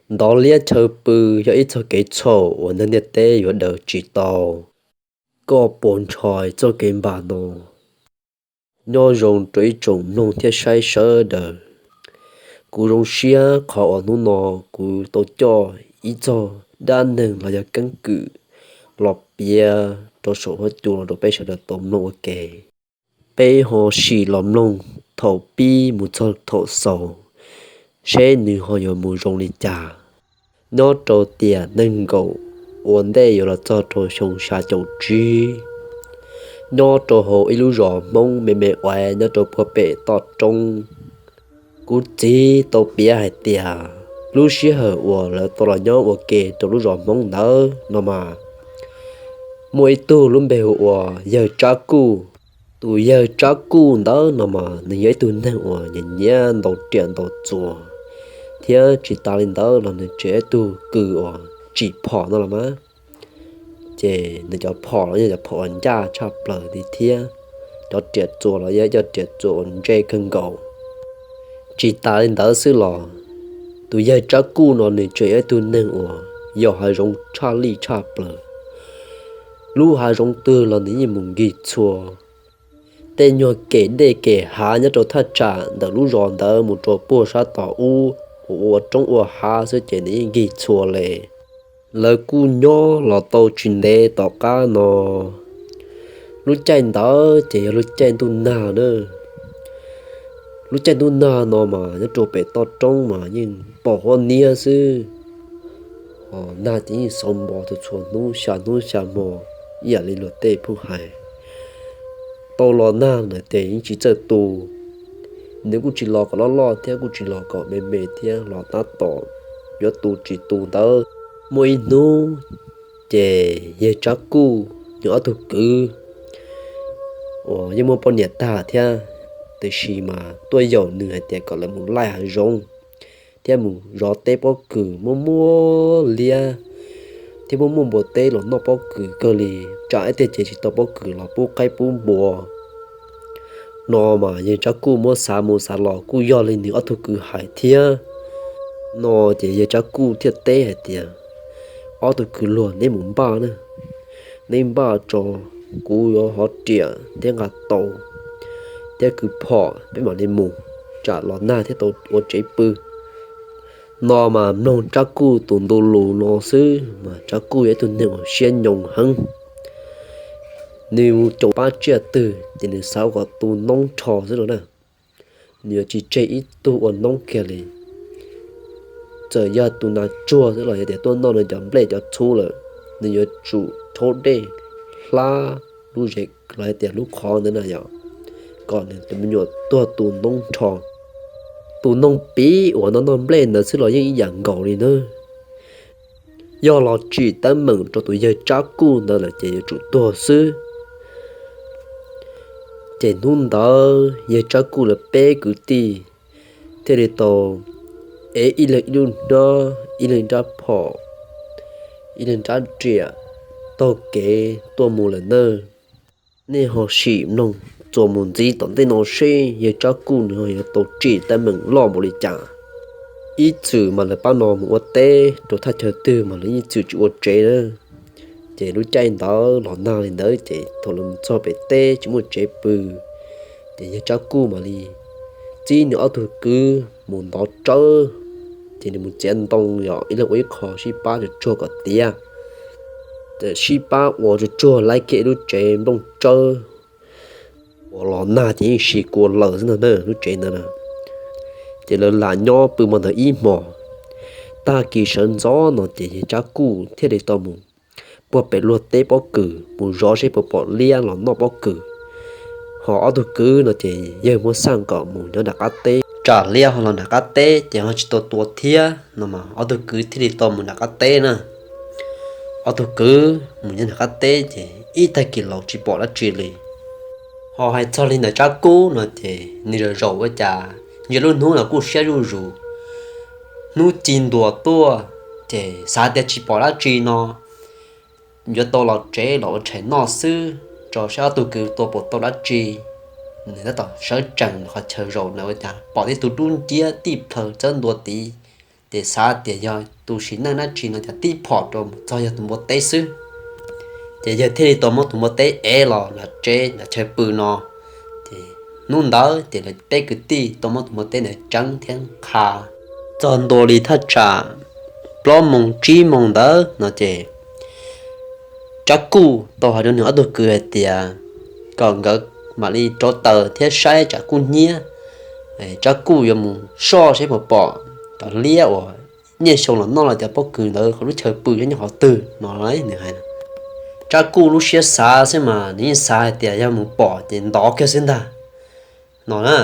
Ntov liab chaw pw yog ib txoj kev txhaum uas neeg ntiaj teb yuav daws tsis tau. Koj puas ntshai txoj kev npam no? Nyob zoo rau ib tsoom mloog thiab saib sawv daws. Kuv zoo siab qhov uas hnub no kuv tau coj ib txog dab neeg los yog keeb kwm los piav rau saum huab cua rau peb sawv daws tau mloog ua ke. Peb ho sim los mloog thaum pib mus txog thaum xaus, seb nws ho yuav mus zoo li cas. Nyob rau tiam nees nkaum ua ntej yuav los txog rau xyoo xya caum tsib, nyob rau hauv ib lub zos Hmoob me me uas nyob rau puag pem toj roob. Kuv txiv tau piav hais tias lub sij hawm uas lawv tau los nyob ua ke rau lub zos Hmoob ntawd no mas, muaj ib tug lub npe hu ua yawg Tsab Kuj. Tus yawg Tsab Kuj ntawd no mas nws yog ib tug neeg uas nyiam nyiam ntaus riam ntaus txuas, thiab tsis tas li ntawd los nws tseem yog ib tug kws uas tsim phom no los mas. Ces nws cov phom los yog cov phom uas ncaj tshaj plaws li thiab, cov riam txuas los yog cov riam txuas uas ntse kawg nkaus. Tsis tas li ntawd xwb los, tus yawg Tsab Kuj no nws tseem yog ib tug neeg uas yos hav zoov tshaj lij tshaj plaws. Lub hav zoov twg los nws yeej mus nkig txhua. Tej nyuag kem dej kem hav nyob rau thaj tsam ntawm lub zos ntawd mus rau puag sab tom ub uas ua roob ua hav xwb ces nws yeej nkig txhua li. Lawv kuj nyob los tau tsis ntev tom qab no, lub caij ntawd ces yog lub caij ntuj nag na. Lub caij ntuj nag no mas nyob rau pem toj roob mas yeej pom huab niab xwb. Nag ces yeej xauv npo txhua txhua hnub, xya hnub xya hmo ib yam li luag tej pheej hais. Tau los nag lawm ces yeej tsis txawj tu. Nws kuj tsis los kom loj loj thiab kuj tsis los kom me me thiab, los tab tom yuav tu tsis tu ntawd. Muaj ib hnub ces yawg Tsab Kuj nws ob tug kwv uas yeej muaj poj niam tag thiab, tiam sis mas tuaj yaum nws hais tias kom lawv mus laij hav zoov thiab mus zov teb pob kws muaj muaj liab thiab muaj muaj npua teb los noj pob kws kawg li. Tsam ib tiag ces tsis tau pob kws los pub qaib pub npua no mas yawg Tsab Kuj muab xav mus xav los kuj yog li nws ob tug kwv hais thiab. No ces yawg Tsab Kuj thiaj teb hais tias, ob tug kwv luag, neb mus npaj na, neb npaj tso, kuv yuav hov riam thiab nqa tau thiab kwv phom peb mam li mus, tsam los nag thiaj tau ua tsev pw. No mas mloog Tsab Kuj tus ntu lus no xwb mas Tsab Kuj yog ib tug neeg uas siab nyoos heev. Nws mus caum pab tsiaj twg ces nws xav kom tu noob rho xwb no na. Nws yuav tsis tseg ib tug ua noob kiag li. Txawm yog tu nas tsuag xwb los yog tias tuaj noj nws cov nplej cov txhub lawm, nws yuav tsum rhaub dej hlab lub zes los yog tias lub qhov ntawd na yom, kom nws tus me nyuam tuag tu noob rho. Tus noog piv uas noj noj nplej ntawd xwb los yeej ib yam nkaus li na. Yog los tsim teeb meem rau tus yawg Tsab Kuj ntawd lawm ces yuav tsum tuag xwb. Ces hnub ntawd yawg Tsab Kuj lawv peb kwv tij thiaj li tau ev ib leeg ib lub hnab, ib leeg ib rab phom, ib leeg ib rab riam taug kev tuaj mus lawm nawb. Nej ho sim mloog txuas mus ntxiv tom ntej no seb yawg Tsab Kuj nws ho yuav tau tsim teeb meem loj npaum li cas. Ib txwm mas lawv pab no mus ua teb rau thaj chaw twg mas lawv ib txwm tsis ua tsev na. Ces lub caij ntawd los nag li ntawd ces thaum lawv mus txog pem teb tsis muaj tsev pw, ces yawg Tsab Kuj mam li txib nws ob tug kwv mus ntov tsawb. Ces nws mus txiav ntoo yom, ib leeg ua ib qho sib pab tsuag tsuag kom tiav. Ces sib pab ua tsuag tsuag laib kiag ib lub tsev nplooj tsawb uas los nag ces yeej sib kua lawm xwb ntag na lub tsev ntawd na. Ces lawv lam nyob pw hmo ntawd ib hmos. Tag kis sawv ntxov no ces yawg Tsab Kuj thiaj li tau mus puag pem luag teb pob kws mus zov seb puas pom liab los noj pob kws. Ho ob tug kwv no ces yawg muab xaj kom mus nyob nram qab teb, tsam liab ho los nram qab teb ces ho tsis tau tua thiab no mas ob tug kwv thiaj li tau mus nram qab teb na. Ob tug kwv mus nyob nram qab teb ces ib tag kis los tsis pom dab tsi li. Ho hais txog li ntawm Tsab Kuj no ces nws zaum zaum ua cas ntshe lub hnub los kuj siab zuj zus. Hnub ci ntuas tuaj ces xav tias tsis pom dab tsi no yuav tau los tsev los ua tshais noj xwb, tso saib ob tug kwv tua puas tau dab tsi. Nws tab tom sawv tsees qhov chaw zaum ntawd ua cas pom tib tug dub nciab tij plhaw txawb ntua tid. Ces xav tias yog tus sim neej dab tsi no ces tib phom rau mus txog yog tus npua teb xwb. Ces yawg thiaj li tau muab tus npua teb ev los nram tsev nram chaw pw no. Ces hnub ntawd ces lawv peb kwv tij tau muab tus npua teb ntawd tseev thiab qha. Txog ntua li thaj tsam plaub moos tsib moos ntawd no ces Tsab Kuj tau hais rau nws ob tug kwv hais tias kom nkawd mam li rauv taws thiab saib tsam kuj hnyiab, Tsab Kuj yuav mus soj saib puas pom cov liab uas niaj xyoo los noj los cov pob kws ntawd qhov lub chaw pw nyob qhov twg no. Nws hais, Tsab Kuj lub siab xav xwb mas nws yeej xav hais tias yog mus pom ces ntov kiag xwb ntag no na.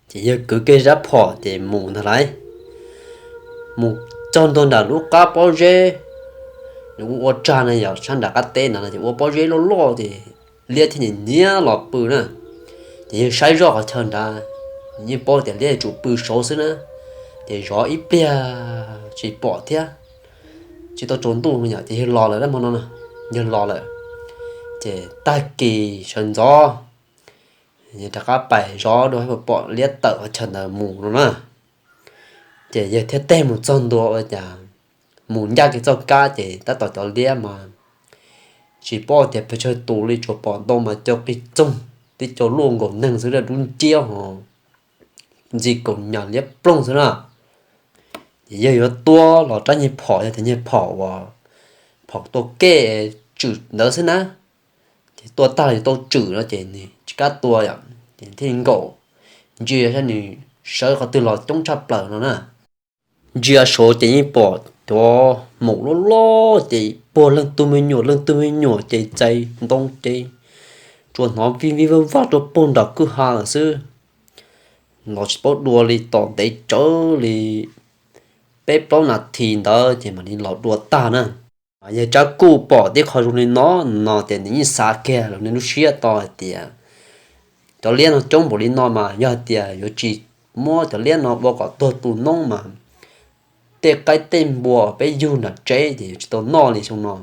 Ces yawg kwv kiag rab phom ces mus ntag lauj. Mus txog ntua nram lub qab pob zeb, nws ua ua tsag na yog sab nram qab teb ntawd no ces ua pob zeb loj loj ces liab thiaj nim niab los pw na. Ces yawg saib zoj qhov chaw nrad, yeej paub tias liab yuav tsum pw saud xwb na. Ces zov ib pliag tsis pom thiab, tsis tau tsaus ntuj no ces yawg los lawm na, hmo no yawg los lawm. Ces tag kis sawv ntxov yawg rov qab pais zov dua puas pom liab tawm qhov chaw ntawd mus no na. Ces yawg thiaj teg mus txog ntua ua cas mus ncaj kiag txoj kab ces tab tom cov liab mas tsis paub tias pes tsawg tus li, tsuas pom ntoo mas co qig txoog, tib co luaj nkaus neeg xwb, dub nciab ho ntxi kaus nyas liab ploog xwb na. Ces yawg yuav tua los rab nyuag phom, yog tias nyuag phom uas phom tua kej tswm ntawd xwb na, ces tua tag los yuav tau tswm no ces nws tsis kam tua yom, ces thiaj li nkaum ntsia saib nws sawv qhov twg los coob tshaj plaws no na. Ntsia saud ces yeej pom cov maum loj loj ces puag leej twg me nyuam leej twg me nyuam ces txais ntoo ces tsuas hnov vij vij vaj vaj rau puag nram kwj ha lawm xwb. Los tsis paub dua li, tos ntev tsawv li peb plaub nas this ntawd ces mam li los dua tag na. Yawg Tsab Kuj pom tib qho zoo li no no ces nws yeej xav kiag los nws lub siab tau hais tias cov liab no coob npaum li no mas yog hais tias yuav tsis muab cov liab no ua kom tuag tu noob mas tej qaib tej npua peb yug nram tsev ces yuav tsis tau noj li xyoo no,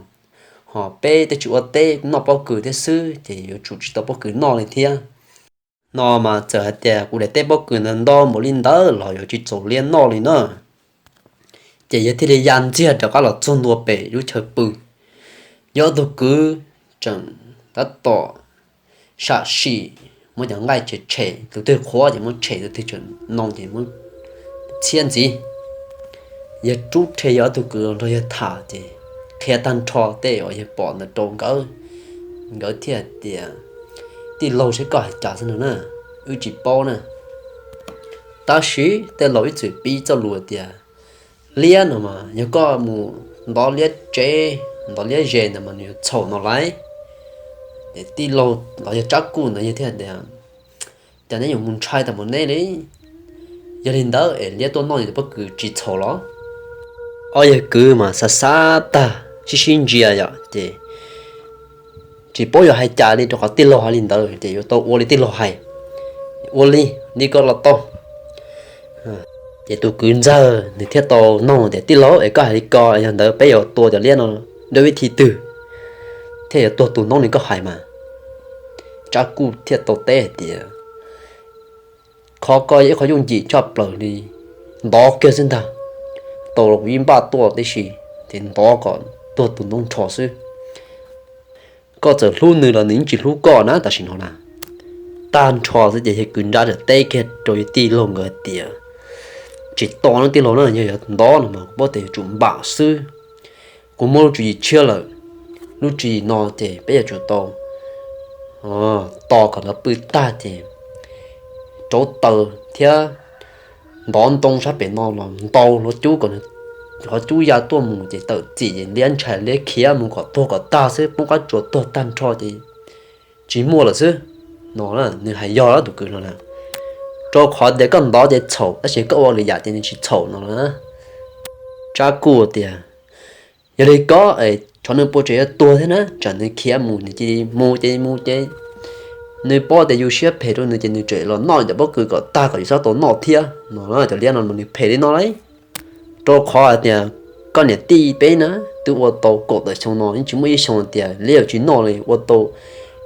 ho peb twb tsis ua teb noj pob kws thiab xwb ces yuav tsum tsis tau pob kws noj li thiab. No mas txawm hais tias kuv daim teb pob kws ntawd ntau npaum li ntawd los yuav tsis txaus liab noj li na. Ces yawg thiaj li ya ntxiag rov qab los txog ntua pem lub chaw pw. Yawg ob tug kwv tseem tab tom sam sim muab cov nqaij tshem tshem, tus twg qhuav ces muab tshem, tus twg tseem no ces muab txhiab ntxiv. Yawg rub rhe yawg ob tug kwv los nrog yawg tham ces qhia tag nrho tej uas yawg pom ntawd rau nkawd. Nkawd thiaj hais tias, tij laug, saib koj hais cas xwb no na, wb tsis paub na. Tab sis tej laus ib txwm pib txoj lus tias liab no mas yog koj mus ntov liab tsev, ntov liab ze ntawd mas nws yuav txhaum no lauj. Ces tij laug los yawg Tsab Kuj ntawd yawg thiaj tias, cas neb yuav mus ntshai tag npaum neb li? Yog li ntawd es liab tuaj noj yus pob kws tsis txhaum los? Ob yawg kwv mas xav xav tag sib sib ntsia yom, ces tsis paub yuav hais cas li, rau qhov tij laug hais li ntawd ces yuav tau ua li tij laug hais. Ua li, li koj los tau. Ces tus kwv ntxawg nws thiaj tau nug tias, tij laug, es koj hais li ko yog ntawd peb yuav tua cov liab no dua vib thi twg thiaj yuav tuag tu noob li koj hais mas? Tsab Kuj thiaj tau teb hais tias, qhov ko yog ib qho yooj yim tshaj plaws li, ntov kiag xwb ntag. Tau los kuv yeej npaj tuaj tib si, ces ntov kom tuag tu noob nrho xwb. Koj txawm hlub nws los nws yeej tsis hlub koj na tam sim no na. Tag nrho xwb ces yawg kwv nrab txawm teb kiag rau yawg tij laug nkawd tias, tsis tau no tij laug na, yog yuav ntov no mas kuv paub tias yuav tsum npam xwb. Kuv muaj lub tswv yim tshiab lawm, lub tswv yim no ces peb yuav tsum tau tos kom lawv pw tag ces rauv taws thiab ntov ntoo sab pem no los ntaus hlo cub kom qhov cub ya tuaj mus ces tawm txim ces liab ntshai liab khiav mus kom tuag kom tag xwb, poob qab tsuas tuag tag nrho ces tsis muaj lawm xwb. No nws hais yog tus kwv no na, rau qhov tias koj ntov ces txhaum tab sis koj ua lwm yam ces nws tsis txhaum no na. Tsab Kuj tias, yog li ko es tsov nws puas tseem yuav tuag thiab na, tsam nws khiav mus nws cia li mus ces mus ces nws paub tias yus siab phem rau nws ces nws tseem los noj cov pob kws kom tag kom yus txhob tau noj thiab no. Cov liab no mas nws phem li no lauj. Rau qhov hais tias koj niam tij peb na twb ua tau kaum tawm xyoo no yeej tsis muaj ib xyoo tias liab yuav tsis noj li, ua tau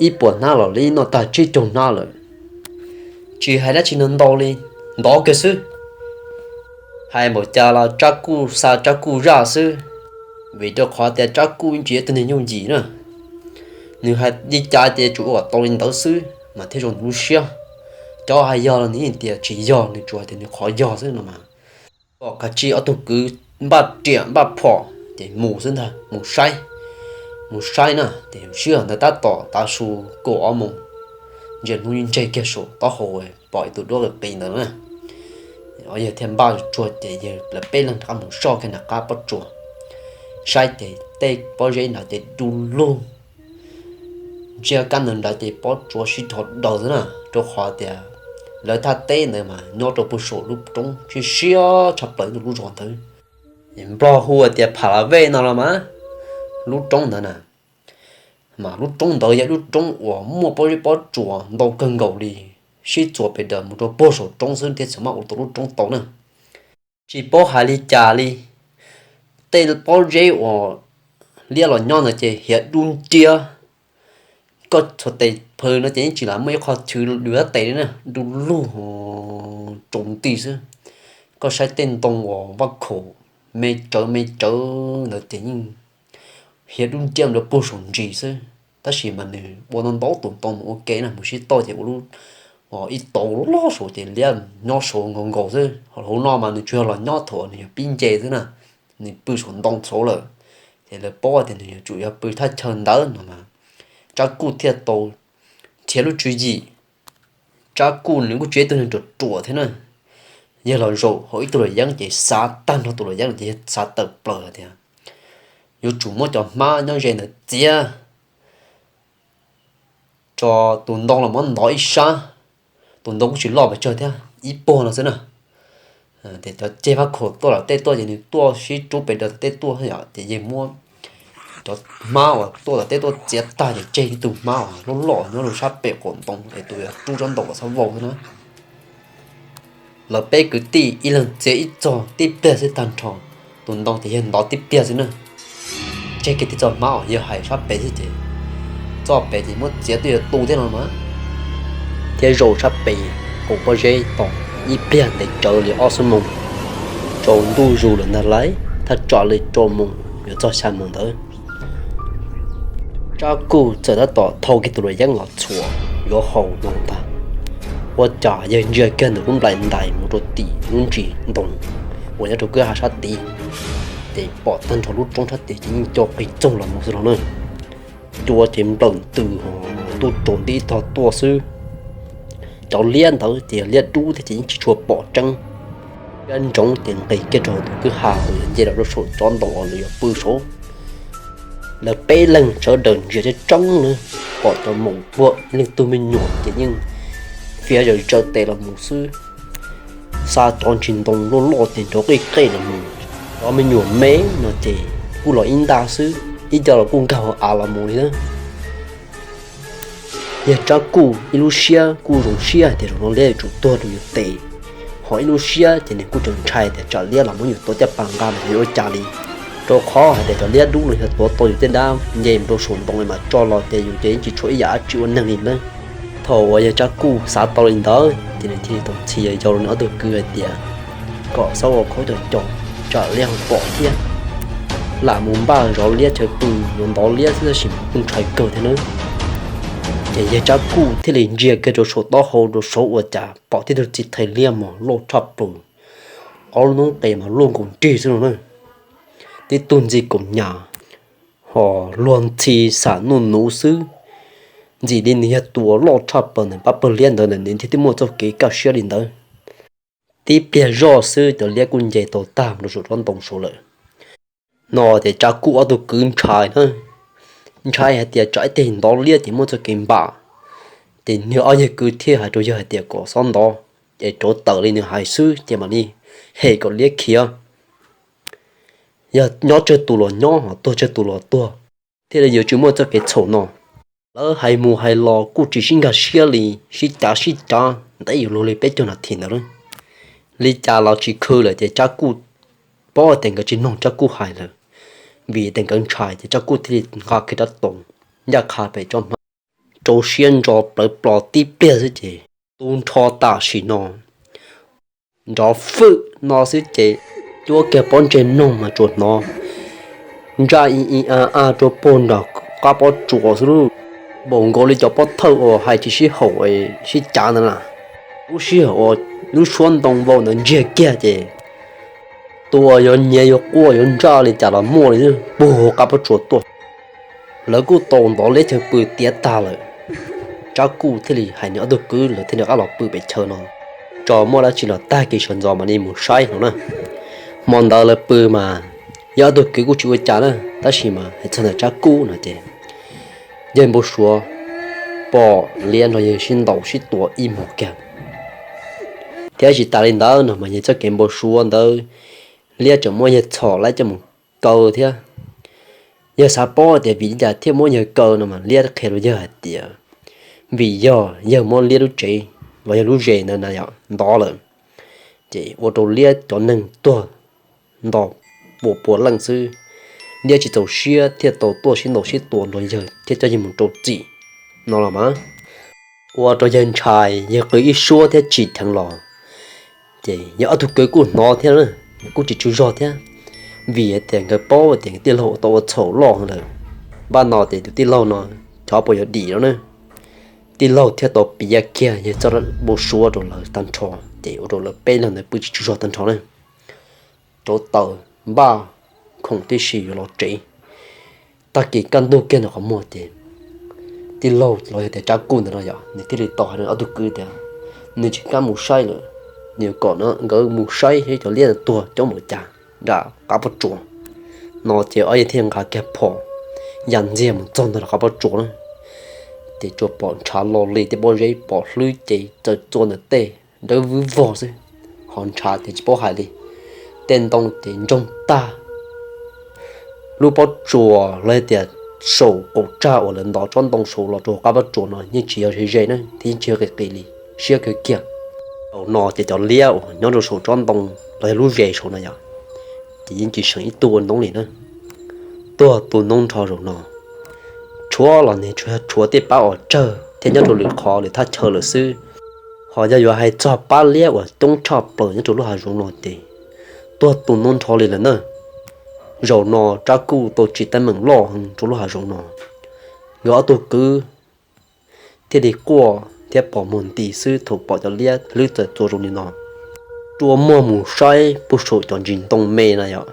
ib puas hnab los liab noj tag tsib caug hnab lawm. Tsis hais dab tsi ntau ntau li, ntov kiag xwb. Hais npaum cas los Tsab Kuj xa Tsab Kuj zaj xwb, vim rau qhov tias Tsab Kuj tsis yog ib tug neeg yooj yim na. Nws hais li cas ces tsuas ua kom tau li ntawd xwb mas thiaj zoo nws lub siab. Cov hais yog los nws yeej tias tsis yog, nws tsuas tias nws qhov yog xwb no mas. Kom kav tsij ob tug kwv npaj riam npaj phom ces mus xwb ntag, mus saib. Mus saib na ces sij hawm ntawd tab tom tav su kaum ob moos, ntsia hnub ib ntseg kiag saum taub hau pom ib tug duab qis qis ntawd na. Yawg thiaj npaj tsuag ces yawg lawv peb leeg rov qab mus soj kiag nram qab pob tsuas, saib ces tej pob zeb nrad ces du lug. Ntsia kab ntawd nrad ces pob tsuas sib dhos daws xwb na, rau qhov tias lawv thaj teb ntawd mas nyob rau puag saum lub roob siab siab tshaj plaws lub zos ntawd. Nplog hu tias Pha La Vej no los mas, lub roob ntawd na. Mas lub roob ntawd yog lub roob uas muaj pob zeb pob tsuas ntau kawg nkaus li, sib txuas pes daws mus rau puag saum roob xwb thiaj txawm maj ua tau lub roob tau na. Tsis paub hais li cas li, tej pob zeb uas liab los nyob ntawd ces hiav dub nciab. Koj txhua tes plhaw no ces yeej tsis lam muaj ib qho chwv dua tes li na, du lug tsaus nti xwb. Koj saib tej ntoo uas vaj khaum me tsawv me tsawv ntawd ces yeej hiav dub nciab rau puag saum ntsis xwb. Tab sis mas nws ua ntau ntau tus ntoo mus ua ke na, mus sib toj ces ua lub ib tau loj saud ces liab nyob saud nkaus nkaus xwb. Hauv no mas nws tsuas yog los nyob thaum nws yog pib nce xwb na, nws pw saum ntoo saud lawm. Ces lawv paub tias nws yuav tsum yog pw thaj chaw ntawd no mas, Tsab Kuj thiaj tau nrhiav lub tswv yim. Tsab Kuj nws kuj tsis yog ib tug neeg ruam ruam thiab na, yawg los zaum hauv ib tug luam yeeb ces xav tag nrho tus luam yeeb ces yawg xav tawm plaws hais tias yuav tsum muab cov hmab nyob ze ntawd txiav tso, tus ntoo los muab ntov ib sab. Tus ntoo kuj tsis loj pes tsawg thiab, ib puag no xwb na. Ces cov ceg vaj khaum tuaj tom tej tuaj ces nws tuaj sib rub pes daws tom tej tuaj yom, ces yawg muab cov hmab uas tuaj tom tej tuaj txiav tag ces tseg ib tug hmab uas loj loj nyob rau sab pem qaum ntoo es tus yuav rub tsob ntoo kom txhob vau xwb na. Lawv peb kwv tij ib leeg txiav ib txog tib pliag xwb tag nrho, tus ntoo ces yawg ntov tib pliag xwb na. Tseg kiag tib txoj hmab uas yawg hais sab pem xwb ces txoj pem ces muab txiav twb yuav tu thiab no mas. Thiab zaum sab pem qaum pob zeb tom ib pliag ntev tsawv li ob xuab moos, tsaus ntuj zus lawm ntag lauj, thaj tsam li rau moos yuav txog xya moos ntawd. Tsab Kuj txawm tab tom thau kiag tus luam yeeb los txhuam yuav haus no ntag, ua cas yawg ntsia kiag ntawm lub nplaim ntais mus rau tim lub ntsis ntoo uas nyob rau kwj ha sab tid, ces pom tag nrho lub roob sab tid ces yeej co qis txoog los mus xwb los na. Cua ces nplawm ntws ho ntuj tsaus nti ib tog tuaj xwb. Cov liab ntawd ces liab dub thiab ces yeej tsis tshua pom tseeb. Liab ntsoov ces nqis kiag rau hauv tus kwj ha uas yuav nce los rau saum tsob ntoo uas lawv yuav pw saud. Lawv peb leeg sawv daws ntsia tseeb tseeb na, pom cov maum puag ib leeg tug me nyuam ces yeej fiav zawm zawm tes los mus xwb. Xa cov ntsis ntoo loj loj ces nrov qij qej los mus. Cov me nyuam me no ces kuj los ib nta xwb, ib co los kuj nkag hauv av los mus li na. Yawg Tsab Kuj ib lub siab kuj zoo siab hais tias zaum no liab yuav tsum tuag rau yus tes, ho ib lub siab ces nws kuj tseem ntshai tias tsam liab los muab yus tuav caj pas nqa mas yuav ua cas li. Rau qhov hais tias cov liab dub no yog tuav tau yus tej dab nce mus rau saum ntoo mas tso los ces yus ces yeej tsis tshuav ib yam dab tsi ua neeg li na. Thaum uas yawg Tsab Kuj xav tau li ntawd ces nws thiaj li tau ntxhi yawg yau rau nws ob tug kwv hais tias kom txhob ua khaub coj cos, tsam liab ho pom thiab. Lam mus npaj zov liab chaw pw, yuav ntov liab xwb tab sis mas kuj ntshai kawg thiab nawb. Ces yawg Tsab Kuj thiaj li ntsia kiag rau saum taub hau rau saud ua cas pom tib tug txiv thais liab mos loj tshaj plaws, ob lub noob qes mas luaj nkaus nrig xwb no na. Tib tug ntxi kaum nyas, ho luag ntxhi xam nuj nuv xwb, ntxim li nws yog tus uas loj tshaj plaws ntawm pab pawg liab ntawd ntawm nws thiaj twb muaj txoj kev kaj siab li ntawd. Tib pliag zoj xwb cov liab kuj nce tau tag mus rau saum tsob ntoo saud lawm. No ces Tsab Kuj ob tug kwv ntshai na, ntshai hais tias tsam ib teg ntov liab ces muaj txoj kev npam. Ces nws ob yawg kwv thiaj hais rau yawg hais tias kom txhob ntov, ces rauv taws li nws hais xwb ces mam li hem kom liab khiav. Yog nyob tsawg tus los nyob, ho tuag tsawg tus los tuag, thiaj li yuav tsis muaj txoj kev txhaum no. Lawv hais mus hais los kuj tsis sib nkag siab li, sib cav sib cav ntev yuav luag li peb caug nas this ntawd lawm. Li cas los tsis khw lawm ces Tsab Kuj paub tias nkawd tsis mloog Tsab Kuj hais lawm, vim tias nkawd ntshai ces Tsab Kuj thiaj li nqa kiag rab toom ncaj qha pem tsob hmab, rau siab ntso plawv plo tib pliag xwb ces tu nrho tam sim no nrov fwj No xwb ces cuab kiag pob ntseg noog mas tsuas hnov ntsaj i i a a rau puag nram qab pob tsuas xwb lauj. Npaum nkaus li cov pob thawj uas hais tsis sib haum sib cav ntawd na. Lub sij hawm uas lub suab ntoo vau ntawd ntsiag kiag ces tus uas yuav nyiav yuav quaj yuav ntsaj li cas los muaj li, puag hauv qab pob tsuas tuaj. Lawv kuj tau ntov liab chaw pw tiav tag lawm. Tsab Kuj thiaj li hais nws ob tug kwv lawv thiaj li rov qab los pw pem chaw no, tso muaj dab tsi los tag kis sawv ntxov mam li mus saib no na. Hmo ntawd lawv pw mas yawg ob tug kwv kuj tsis ua cas na, tab sis mas hais txog ntawm Tsab Kuj no ces yawg Npau Suav pom liab nrog yawg sib ntaus sib tua ib hmos kiag. Thiab tsis tas li ntawd no mas yog txoj kev Npau Suav ntawd liab tseem muab yawg txhom lawv coj mus kaw thiab. Yawg xav paub tias vim li cas thiaj muab yawg kaw no mas liab qhia rau yawg hais tias vim yog yawg muab liab lub tsev los yog lub zes ntawd na yom ntov lawm, ces ua rau liab cov neeg tuag nto puas puas leej xwb. Liab tsis txaus siab thiaj tau tuaj sib ntaus sib tua nrog yawg thiab coj yawg mus rau txim no los mas. Ua rau yawg ntshai, yawg qw ib suab thiab tsim dheev los, ces yawg ob tug kwv kuj hnov thiab, kuj tsis tsaug zog thiab, vim hais tias nkawd paub tias tij laug tau ua txhaum loj lawm. Npaj no ces tus tij laug no xyov puas yuav dim no na. Tij laug thiaj tau piav kiag yawg txoj Npau Suav rau lawv tag nrho, ces ua rau lawv peb leeg ntawd pw tsis tsaug zog tag nrho na. Rauv taws npaj khoom tib si yuav los tsev. Tag kis kaj ntug kiag ntawm qhov muag ces tij laug los yog tias Tsab Kuj ntawd no yom, nws thiaj li tau hais rau ob tug kwv tias nws tsis kam mus saib lawm, nws yuav kom nkawd mus saib seb cov liab tuag coob npaum cas nram qab pob tsuas no. Ces ob yawg thiaj nqa kiag phom ya ntxiag mus txog ntawm qab pob tsuas na, ces tsuas pom ntshav lo li tej pob zeb pom hlwb ces txawm txua ntawm tej dawb vog xwb, ho ntshav ces tsis paub hais li. Tej ntoo ces ntsoog tag. Lub pob tsuas los yog tias saum qaum tsag uas lawv ntov tsob ntoo saud los rau qab pob tsuas no yeej tsis yog ze ze na thiab yeej tsis yog qis qis li, siab kawg kiag. Thaum no ces cov liab uas nyob rau saum tsob ntoo los yog lub zes saud no yom, ces yeej tsis seem ib tug ua ntoo li na. Tuag tu noob nrho zaum no, tshuav los nws tsuas yog tshuav tej pab uas tsawg thiab nyob rau lwm qhov lwm thaj chaw lawm xwb. Ho yog yuav hais txog pab liab uas coob tshaj plaws nyob rau lub hav zoov no ces tuag tu noob nrho li lawm na. Zaum no Tsab Kuj tau tsim teeb meem loj heev rau lub hav zoov no. Nkawd ob tug kwv thiaj li quaj thiab pos muag nti xwb thaum pom cov liab hlwb txawm txua zoo li no. Rua muag mus saib puag saum cov ntsis ntoo me na yom,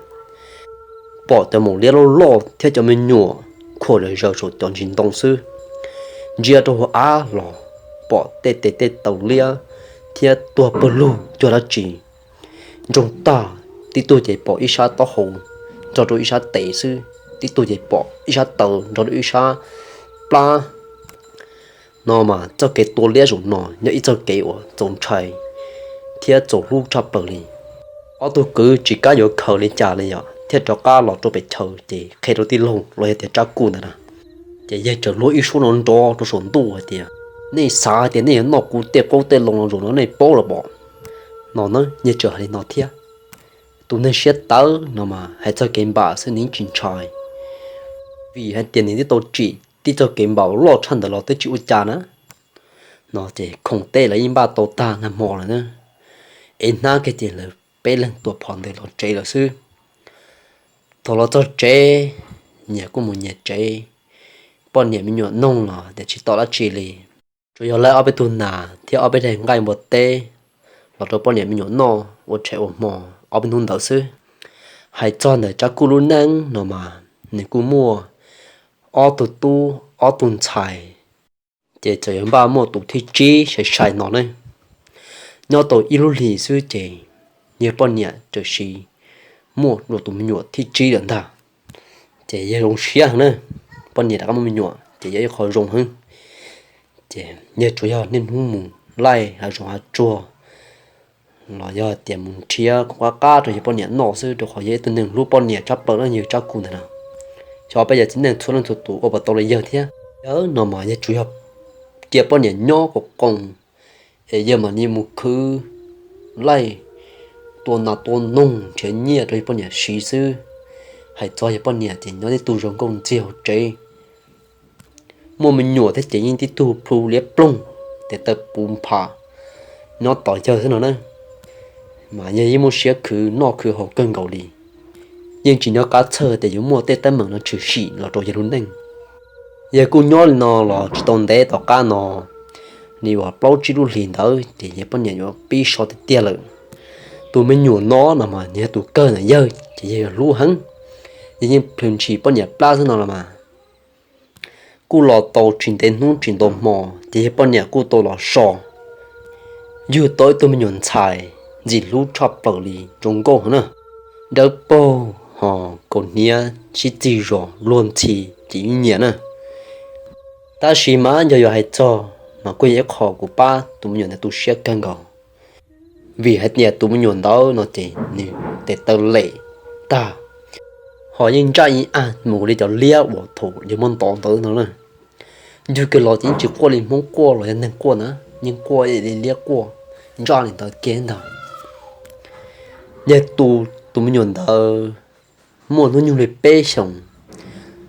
pom cov maum liab loj loj thiab cov me nyuam khuam zom zaws saum cov ntsis ntoo xwb. Ntsia rau hauv av los pom tej tes tej taw liab thiab tuag pawg lug cuag dab tsi. Ntsoog tag, tib tug ces pom ib sab taub hau nrog rau ib sab tes xwb, tib tug ces pom ib sab taw nrog rau ib sab plab. No mas txoj kev tua liab zaum no nyob ib txoj kev uas txaus ntshai thiab txaus hlub tshaj plaws li. Ob tug kwv tsis kam yuav khaws li cas li yom, thiaj rov qab los rau pem chaw ces qhia rau tij laug los yog tias Tsab Kuj ntawd na. Ces yawg txawm luag ib suab nrov nrov rau saum ntuj hais tias, nej xav tias nej yuav noj kuv tej qoob tej loo no zaum no nej paub los pom. No na, yawg txawm hais li no thiab. Tus neeg siab tawv no mas hais txog kev npam xwb nws tsis ntshai, vim hais tias nws twb tau tsim tib txoj kev npam loj tshaj ntawd los twb tsis ua cas na. No ces khoom tej lawv yeej npaj tau tag nag hmo lawm na, es hnab kiag ces lawv peb leeg tua phom ntawd los tsev lawm xwb. Thaum los txog tsev, nyias kuj mus nyias tsev, poj niam me nyuam noog los tias tsis tom dab tsi li. Tsuas yog laib ob peb tug nas thiab ob peb daim nqaij npua teb los rau poj niam me nyuam noj ua tshav ua hmo ob peb hnub ntawd xwb. Hais txog ntawm Tsab Kuj lub neej no mas nws kuj muaj ob tug tub ob tug ntxhais, ces txawm yog npaj muaj tus thib tsib sai sai no ne. Nyob tau ib lub hlis xwb ces yawg poj niam txawm sis muaj dua tus me nyuam thib tsib lawm ntag. Ces yawg zoo siab heev na, poj niam rov qab muaj me nyuam ces yog ib qho zoo heev. Ces yawg tsuas yog niaj hnub mus laij hav zoov hav tsuag los yog tias mus nrhiav qab qab rau yawg poj niam noj xwb, rau qhov yog ib tug neeg hlub poj niam tshaj plaws na yawg Tsab Kuj ntawd na. Xyov peb yog txiv neej txhua leej txhua tus ua puas tau li yawg thiab. Yawg no mas yawg tsuas yog cia poj niam nyob kom qoos, es yawg mam li mus khwv laij tua nas tua noog nrhiav nyiaj rau yawg poj niam siv xwb. Hais txog yawg poj niam ces nyob tib tug zoo nkauj ntxiag hauv tsev, muaj me nyuam thiab ces yeej tib tug plhu liab ploog, tes taw puv npham, nyob tos yawg xwb no na. mas yawg yeej muaj siab khwv noj khwv haus kawg nkaus li, yeej tsis nyob qab txhawj tias yuav muaj tej teeb meem no tshwm sim los rau yawg lub neej. Yawg kuj nyob li no los tsis tau ntev tom qab no, li uas plaub tsib lub hlis ntawd ces yawg poj niam yuav pib so tiag tiag lawm. Tus me nyuam no no mas yog tus kawg ntawm yawg ces yawg hlub heev, yawg yeej plhws ntshis poj niam plab xwb no los mas. Kuj los tau tsis ntev hnub tsis ntau hmo ces yawg poj niam kuj tau los so, yug tau ib tug me nyuam ntxhais ntxim hlub tshaj plaws li, zoo nkauj heev na, dawb paug ho kaus hniav sib txig zos luag ntxhi ces yeej nyiam na. Tab sis mas yog yuav hais txog mas kuj yog ib qho kuv pab tus me nyuam ntawd tu siab kawg nkaus, vim hais tias tus me nyuam ntawd no ces nws tes taw lem tag, ho yeej ntsaj ib ag mus li cov liab uas thaum yawg muab ntov ntawd no na. Yug kiag los ces yeej tsis quaj li Hmoob quaj los yog neeg quaj na, yeej quaj li liab quaj, ntsaj li ntawd kiag ntag. Yawg tu tus me nyuam ntawd muaj hnub nyoog li peb xyoos,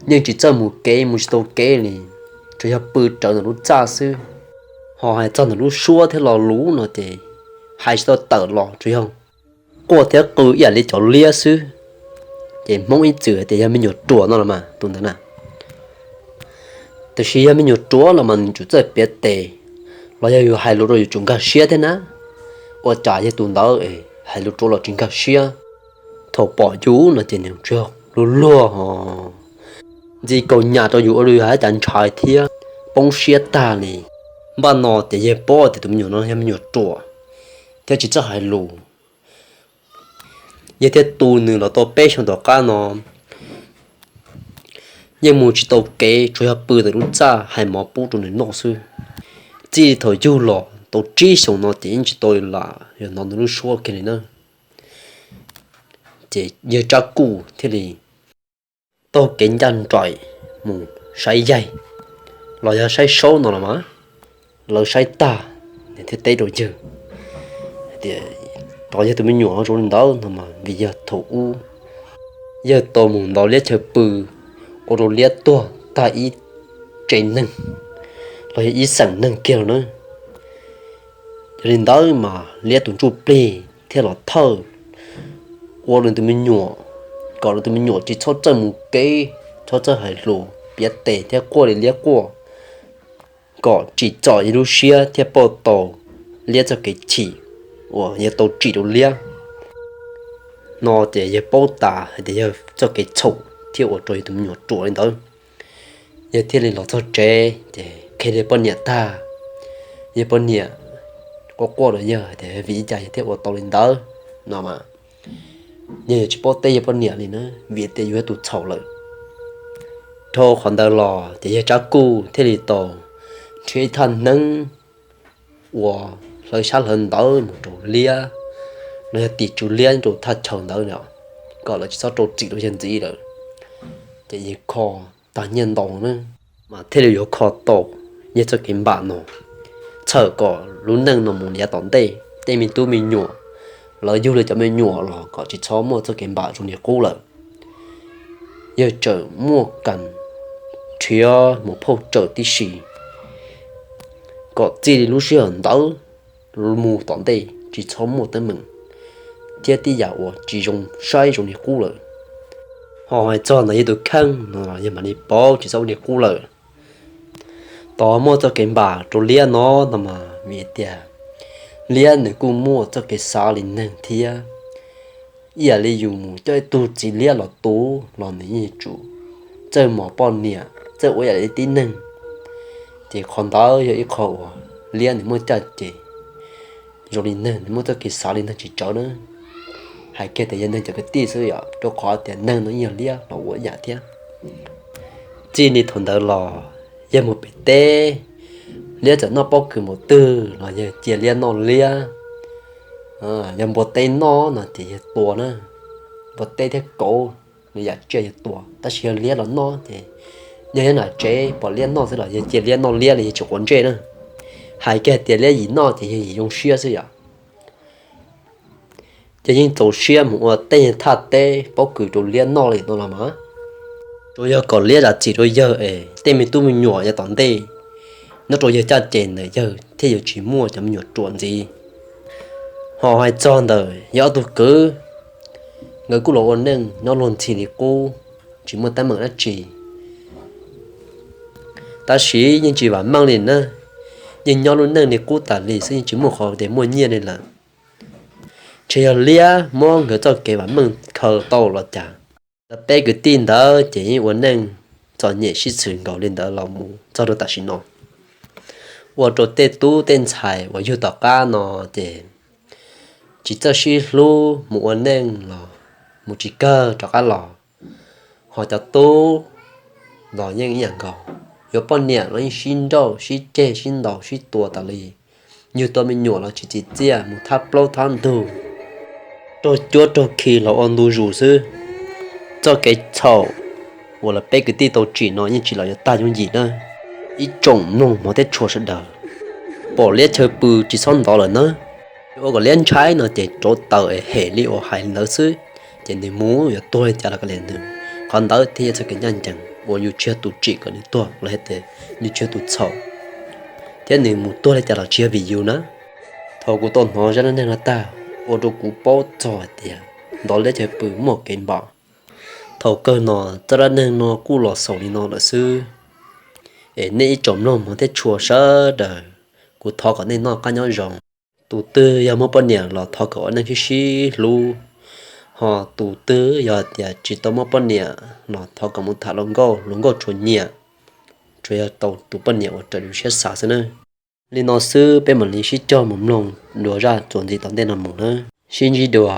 yeej tsis txawj mus kev mus tsis tau kev li, tsuas yog pw rawv ntawm lub txaj xwb. Ho hais txog ntawm lub suab thiab lo lus no ces hais tsis tau tawm los, tsuas yog quaj thiab qw ib yam li cov liab xwb. Ces Hmoob ib txwm hais tias yog me nyuam ruam no los mas tus ntawd na. Tiam sis yog me nyuam ruam los mas nws tsum txawj piav tes, los yog yus hais lus rau yus tsum nkag siab thiab na. Ua cas yog tus ntawd hais lus ruam los tsis nkag siab, thaum pom yus no ces nws tsuas luag luag ho ntxi kaus nyam rau yus ua rau yus hais cas ntshai thiab poob siab tag li. Npaj no ces yawg paub tias tus me nyuam no yog me nyuam ruam thiab tsis txawj hais lus. Yawg thiaj tu nws los tau peb xyoo tom qab no, yeej mus tsis tau kev, tsuas yog pw ntawm lub txaj hais mov pub rau nws noj xwb. Txij li thaum yug los tau tsib xyoos no ces yeej tsis tau lam yog hnov nws lub suab kiag li na. Ces yawg Tsab Kuj thiaj li taug kev ncaj nraim mus saib yaig los yog saib saub no los mas. Lawv saib tag, nws thiaj teb rau yawg tias, rov yawg tus me nyuam zoo li ntawd no mas vim yog thaum ub yawg tau mus ntov liab chaw pw, ua rau liab tuag tag ib tsev neeg los yog ib xeem neeg kiag lawm na. Yog li ntawd mas liab tus ntsuj plig thiaj los thawj ua rau nws tus me nyuam, kom nws tus me nyuam tsis txhob txawj mus kev, txhob txawj hais lus, piav tes thiab quaj li liab quaj, kom tsim txom yawg lub siab thiab pauj tau liab txoj kev chim uas yawg tau tsim rau liab no. Ces yawg paub tas hais tias yog txoj kev txhaum thiaj ua rau yawg tus me nyuam ruam li ntawd. Yawg thiaj li los txog tsev ces qhia yawg poj niam tag, yawg poj niam quaj quaj rau yawg tias vim li cas yawg thiaj ua tau li ntawd no mas, yawg tsis paub teb yawg poj niam li na, vim tias yus yog tus txhaum lawm. Dhau qhov ntawd los ces yawg Tsab Kuj thiaj li tau nrhiav ib thaj neeb ua hlawv xyab hlawv ntawv mus rau liab, los yog tis tswv liab rau thaj chaw ntawd no, kom lawv tsis txhob rau txim rau yawg ntxiv lawm. Ces yawg kho tag nyiaj ntau na, mas thiaj li yuav kho tau yawg txoj kev npam no, txhawm kom lub neej no mus yav tom ntej tej me tub me nyuam lawv yug li cov me nyuam los kom tsis txhob muaj txoj kev npam zoo li qub lawm. Yawg txawm muaj kam nrhiav mus phauj tsawm tib si, kom txij li lub sij hawm ntawd mus tom ntej tsis txhob muaj teeb meem thiab tib yam uas tsis zoo saib zoo li qub lawm. Ho hais txog ntawm yawg tus kheej no yawg mam li paub tsis txhob ua li qub lawm. Tos muaj txoj kev npam rau liab no no mas vim tias liab nws kuj muaj txoj kev xav li neeg thiab. Ib yam li yus mus coj ib tug txiv liab los tu los nws yeej yuav tsum txawj mos poj niam, txawj ua ib yam li tib neeg. Ces qhov ntawd yog ib qho uas liab nws muaj caj ces zoo li neeg, nws muaj txoj kev xav li neeg tsis tsawv na. Hais kiag tias yog neeg cov kwv tij xwb yom, rau qhov tias neeg no yeej yog liab los ua ib yam thiab. Txij li thaum ntawd los yawg mus pem teb, liab txawm noj pob kws npaum twg los yawg cia liab noj liab. Yog npua teb noj no ces yawg tua na, npua teb thiab kauv, nws yam tsiaj yawg tua, tab sis yog liab los noj ces yog nyob nram tsev pom liab noj xwb los yawg cia liab noj liab li, yawg tsis quav ntsej na. Hais kiag tias liab yim noj ces yawg yim zoo siab xwb yom. Ces yeej txaus siab mus ua tej thaj teb pob kws rau liab noj li no los mas, tsuas yog kom liab zam txim rau yawg es tej me tub me nyuam yav tom ntej nyob rau yawg caj ces ntawm yawg thiaj yuav tsis muaj cov me nyuam ruam ntxiv. Ho hais txog ntawm yog ob tug kwv, nkawd kuj los ua neej nyob luag ntxhi li qub, tsis muaj teeb meem dab tsi. Tab sis yeej tsis vam meej li na, yeej nyob lub neej li qub tas li xwb, yeej tsis muaj qhov tias muaj nyiaj li lawm. Ntshe yog liab muab nkawd txoj kev vam meej khaws tau los cas. Lawv peb kwv tij ntawd ces yeej ua neej txom nyem sib txwv nkaus li ntawd los mus txog rau tam sim no. Ua rau tej tub tej ntxhais uas yug tom qab no ces tsis txawj sib hlub, mus ua neej los mus tsis kawg rov qab los. Ho cov tub los yeej ib yam nkaus, yuav poj niam los yeej sib nrauj sib ceg sib ntaus sib tua tas li. Yug tau me nyuam los tsis txim txiaj, mus thab plaub thab ntug, raug cuab raug khi los ua ntu zus xwb. Txoj kev txhaum uas lawv peb kwv tij tau tsim no yeej tsis los yuav tag yooj yim na. Ib tsoom mloog hmov thiab tshua sawv daws, pom liab chaw pw tsis txhob ntov lawm na. Ua kom liab ntshai no ces rauv taws es hem li uas hais ntawd xwb, ces nws mus yuav tuag li cas los kav liam nws. Qhov ntawd thiaj yog txoj kev ncaj ncees uas yus tsis yog tus tsim kom nws tuag los yog tias nws tsis yog tus txhaum, thiab nws mus tuag li cas los tsis yog vim yus na. Thaum kuv tau hnov zaj dab neeg no tag, ua rau kuv paub txog hais tias ntov liab chaw pw muaj kev npam. Thaum kawg no, zaj dab neeg no kuj los xaus li no lawm xwb. Es nej ib tsoom mloog hmov thiab tshua sawv daws, kuv thov kom nej noj qab nyob zoo. Tus twg yog muaj poj niam los thov kom ua neej sib sib hlub, ho tus twg yog tias tsis tau muaj poj niam los thov kom mus tham hluas nkauj, hluas nkauj tshuav nyiam, tsuas yog tau tus poj niam uas raws yus siab xav xwb nawb. Li no xwb peb mam li sib cog mus mloog dua zaj txuas ntxiv tom ntej no mus nawb. Sib ntsib dua.